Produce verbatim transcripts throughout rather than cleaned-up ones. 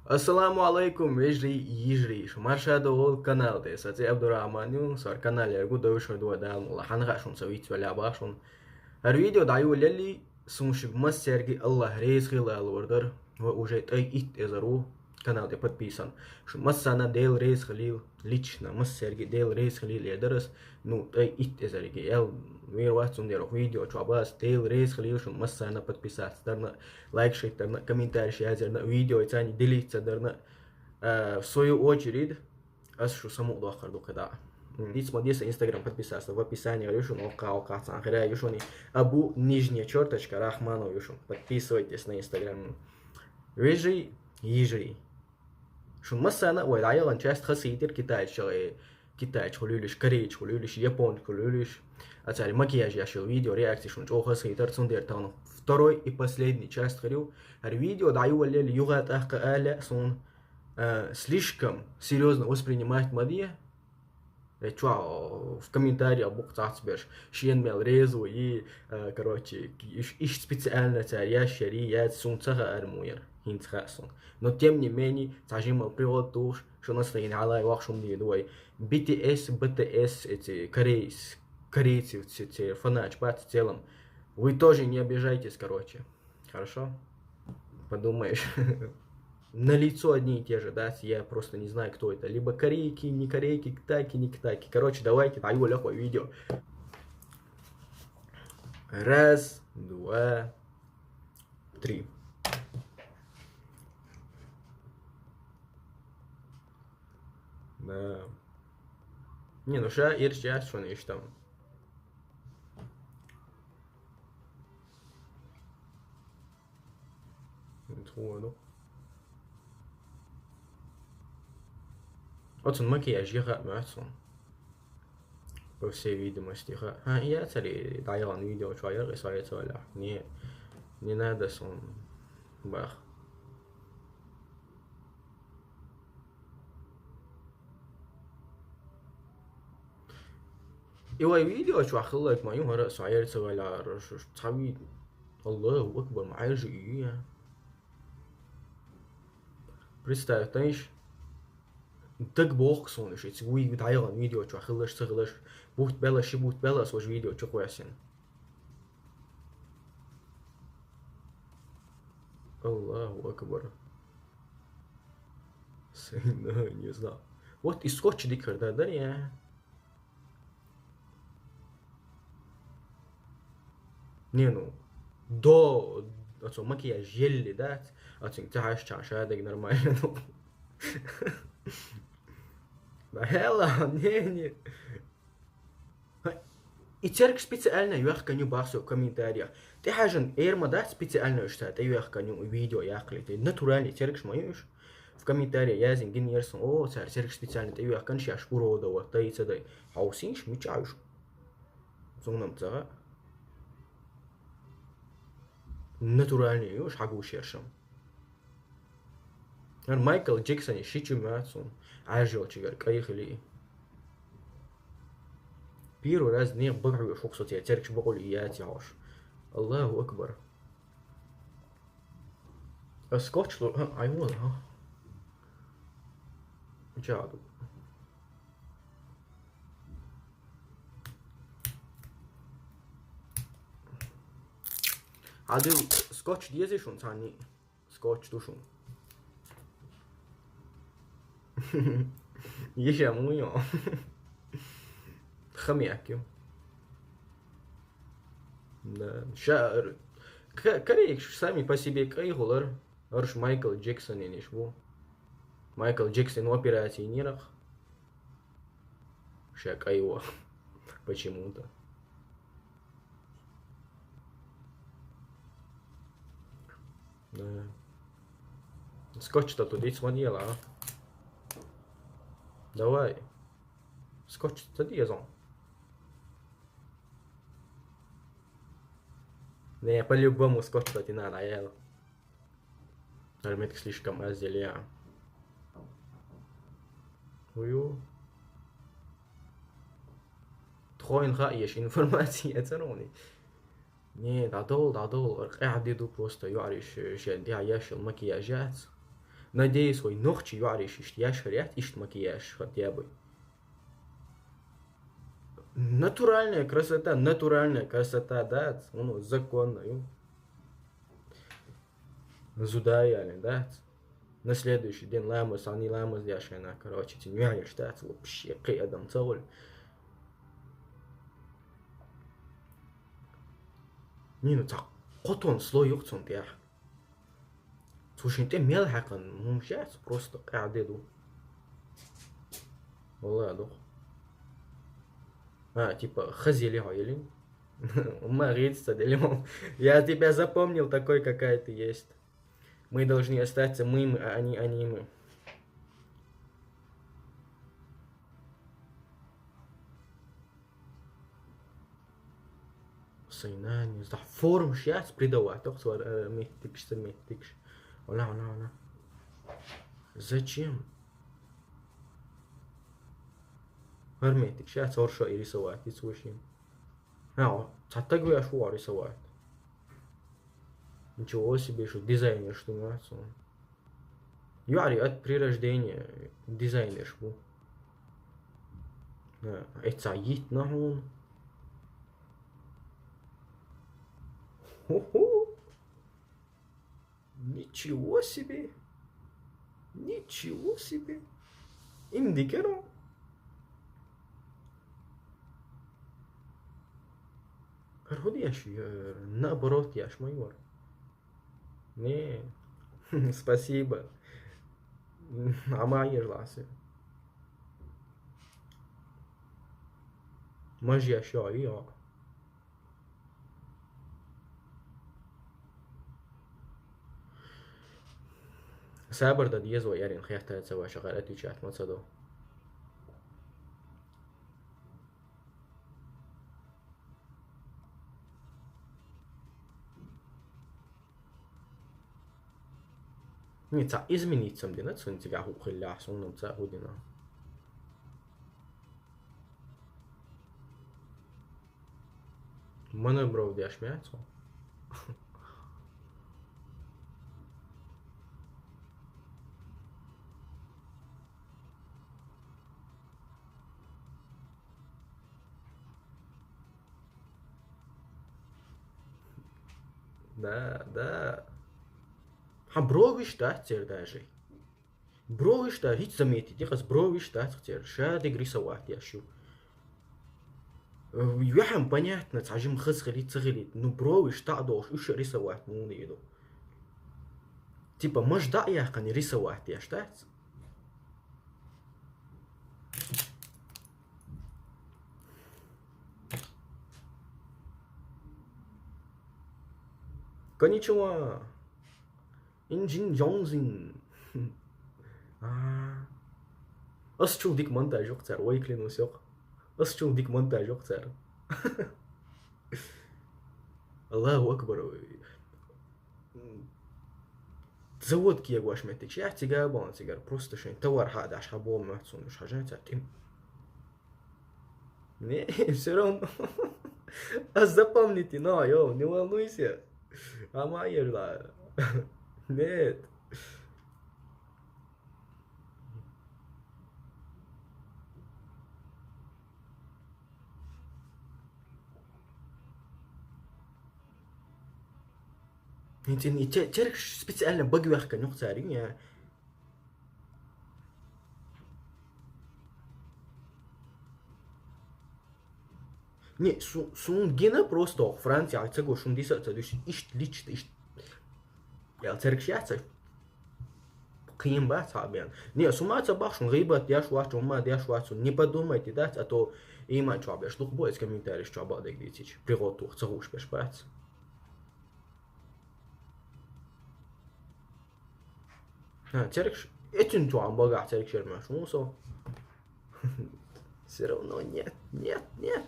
Ассаламу алайкум, вежарий, йижарий. Шу марша догӀийла канал тӀа. Са цӀи Абдурахман ю, сар канал яргу довшар дуа Дала мула. Хьанна хаьа шуна са виц валя бах шуна. ХӀара видео дӀайолалли, сун шуга массаьрги Аллах реза хила алавар дар. Ва уже тӀай итт эзар ву канал тӀа подписан. Шу массана Дела реза хилийла, лично массаьрги Дела реза хилийла эр дарас. Ну, тӀай итт эзарги. Эл вер вац цундера видео чу бац. Дела реза хилийла шун массана подписаться дарна, лайк шийтарна, комментарий язарна, видео цани делиться дарна. А, в свою очередь, ас шу саму дохкар ду кхида. Диц ма диса Instagram подписаться в описании, говорю, шун окка, окка, цан хира, ю шуни Абу, нижняя черточка, Рахманов, ю шун. Подписывайтесь на Instagram. Вежарий, йижарий. Шун массана вай дӀайолалгӀан часть хасийтар китайча, э, китайча хуьлуьйлиш, корейча хуьлуьйлиш, японча хуьлуьйлиш. А цари макияж яшил видео, реакция шун чӀо хасийтар, цундер тахана второй и последний часть хирю. ХӀара видео дӀайолалли, юга тӀаккха аля сун, э, слишком серьёзно воспринимать ма де. Э, чё, в комментариях бук цац берш. Шен мел резу и, э, короче, иш, иш специально цар яш яри, яц сун ца хаар муяр. Хинц ха сун. Но тем не менее, цажимал привод туш, шо настроение алай вах шум ди дуай. B T S, B T S, эти корейс, корейцы, все, все фанач, бац, в целом. Вы тоже не обижайтесь, короче. Хорошо? Подумаешь. На лицо одни и те же, да? Я просто не знаю, кто это. Либо корейки, не корейки, китайки, не китайки. Короче, давайте, даю легкое видео. Раз, два, три. Да. Не, ну ша ирча яц шуна иштта. Тхуна. Оцун макияж яха моцун. По всей видимости, ха. Ха, я цари дайган видео чуа яр, и своя целя. Не, не надо сон бах. И вай видео чуа хиллак ма юм хара, своя целя, ш-, ш-, цави. Аллаху акбар, ма айжи ия. Представь, знаешь, даг бохк сон иш, эци вуй дайган видео чуа хиллаш, ца хиллаш, бут бела, ши бут бела, ас вож видео чуа квасин. Аллаху акбар. С-, ну, не знаю. Вот и скотч дикар, да, да, я. Не, ну, до, ацо макияж елли дац, ацин цахаш чаша, даг нормально, ну. Да хела, не, не. И церг специально юах каню бахсо комментариях. Ты хажен эрма дац специально уж та, ты юах каню видео яхли, ты натуральный церг шмаюш. В комментарии язин гин ерсон, о, цар церг специально, ты юах кан шаш уродово, ты и цадай. Хаусинш, мичаюш. Зунгнам цага. Натуральный юш, хагу шершам. Ар Майкл Джексони шичу мацун. Ажил чигар кайхли. Первый раз не багру шук соте, церкш бакули яти хош. Аллаху акбар. А скотч лу, а, ай вон, а. Джаду. Адил скотч дезишун цани. Скотч тушун. Ещё муё. Хамяк ю. Да. Ша-, к-, корейк сами по себе кайгулар. Арш Майкл Джексон иниш бу. Майкл Джексон операции нирах. Ша кайва. Почему-то. Да. Скотч-то тут ведь смотрела, а? Давай. Скотч-то дезон. Не, по-любому скотч-то не надо, а я. Арметк слишком азелия. Ую. Тхоин ха еш информация царони. Не, дадол, дадол, ар къяди ду просто юариш, ше, дя яшил макияж яц. Надеюсь, вай нохчий йоӀарий иштта яшхар яц, иштта макияж хӀотта ябай. Натуральная красота, натуральная красота дац, ну, законно ю. Зуда яли дац. На следующий день ламаз, ани ламаз яшхана, короче, цин яли дац, вообще, кхы адам ца гӀур. Не, ну, цхьа кхо тонн слой ю-кх цун тӀехь. Цу шин тӀе мел хьаькхна хӀумаш яц, просто къаьхьа де ду. Валлахь, дукха. А, типа, хаза елий хьо, елий? Ма гӀийца ца делий мо. Я тебя запомнил такой, какая ты есть. Мы должны остаться мы, мы, а они, они мы. Сайна, не знаю, формаш яц придавать, ох, цу, э, меттигаш, цу меттигаш. Вала, вала, вала. Зачем? ХӀара меттигаш яц, хӀара шо и рисовать, и цу шин. А, цхьа таг веш ву рисовать. Ничего себе, шу дизайнерш ду мац. ЙоӀарий от при рождении дизайнерш бу. А, эца йитна хьуна. Ху-ху. Ничего себе! Ничего себе! Им дикаро. ХӀара хӀу деш, э, наоборот, еш ма йора. Не. Спасибо. Ама еш ласе. Маж еш йо, йо. Сабар да деза вай, ярин хетта ца вай, шагар отвечать ма ца до. Не, ца измениться м дина, цун цига хӀу хилла, сунна ца хӀу дина. Мана бров деш мяцо. Да, да. Хьа бровиш дац цер даже. Бровиш да, хӀиц заметить, дикъас бровиш дац цер. Ша диг рисовать еш ю. Э, яхьам понятно, цхьа жим хаз хилит, ца хилит. Ну, бровиш да долуш, уьш рисовать муна йоду. Типа, маж да яхкани рисовать еш дац. Коничева. Инжин Джонзин. А. Ас чул дик монтаж йокъ цар, вай клянусь йокъ. Ас чул дик монтаж йокъ цар. Аллаху акбар. Завод кегош меттиг. Ша цигара бон цигара. Просто шайн товар хьадаш, хьабо мацун, уж хьажан цар тим. Не, все равно. А запомните, но, йо, не волнуйся. Ама ерла. Нет. Интин, и те-, терк специально баг вяхка нюх царин, я. Не, су-, сун гина просто Франция, ца го шун диса ца душ, ишт личт, ишт. Я церк шаца. Кхин бац хьа бен. Не, су ма ца бахшун гъибат деш вац, ума деш вац, не подумайте, да, а то има чо беш, дух боец комментарий чо бадек дицич. Приготух, ца гуш беш бац. А, церкш, этин чуан багах церкшер меш, мусо. Все равно нет, нет, нет.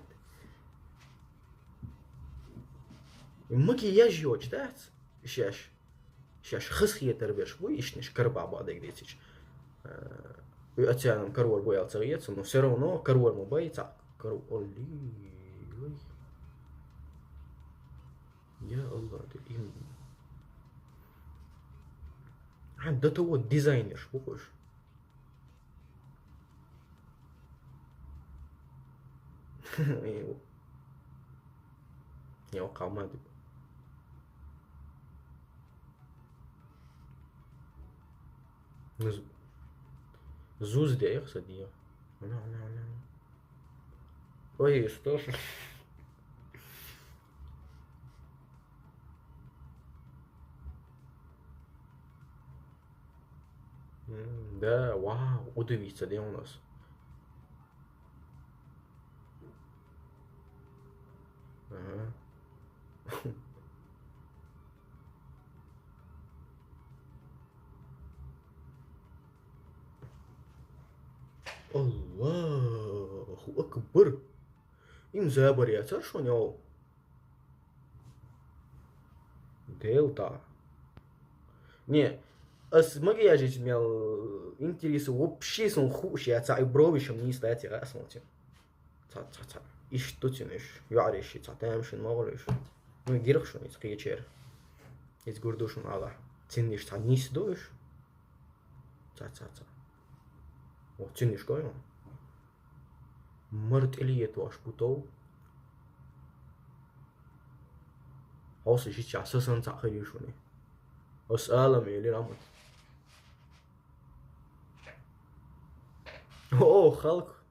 Макияж йоч, да? Шеш. Шеш хыз хетар беш, бу ишнеш карба бадек децич. Э, и оцянам карвар боял цагец, но все равно карвар ма бай, ца карвар ли. Я Аллах, ты им. Хьан дата вот дизайнерш бу уж. Я кама ду. Зуз де их садия. Ой, что ж. Да, вау, удивиться, где у нас? Ага. Аллаху акбар. Им забаряться, что не? Делта. Не, ас магияжич мел интересы вообще сон хуш я, ца и бровишем не стоять я, смотрим. Ца, ца, ца. Ишто цинеш, юариши, ца, там шин моголиш. Ну, гирх шун из кечер. Из гурдушун ала. Цинеш, ца, нис душ. Ца, ца, ца. Вот цинеш кой. Мартелиет ваш путов. Оса жича сасан ца хиришуни. Ос алам или рамут. О, Халк.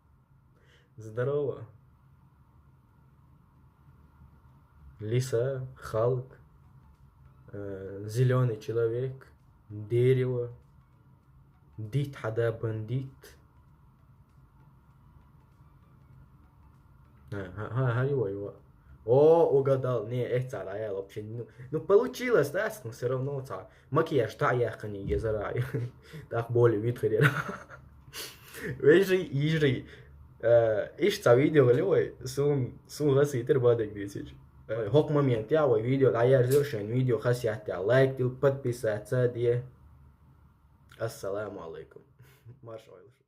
Здорово. Лиса, Халк, зеленый человек, дерево, дит хада бандит. Ха, ха, ха, его, его. О, угадал. Не, это царая вообще. Ну, ну, получилось, да, но все равно цар. Макияж та я хани езарай. Так более вид хрена. Вежи, ижи. Иш ца видео левой, сун, сун гаситер бадек десич. Хок момент я, вай видео, а я ждёшен видео, хасят я, лайк дил, подписаться, де. Ассаламу алейкум. Марш ойлаш.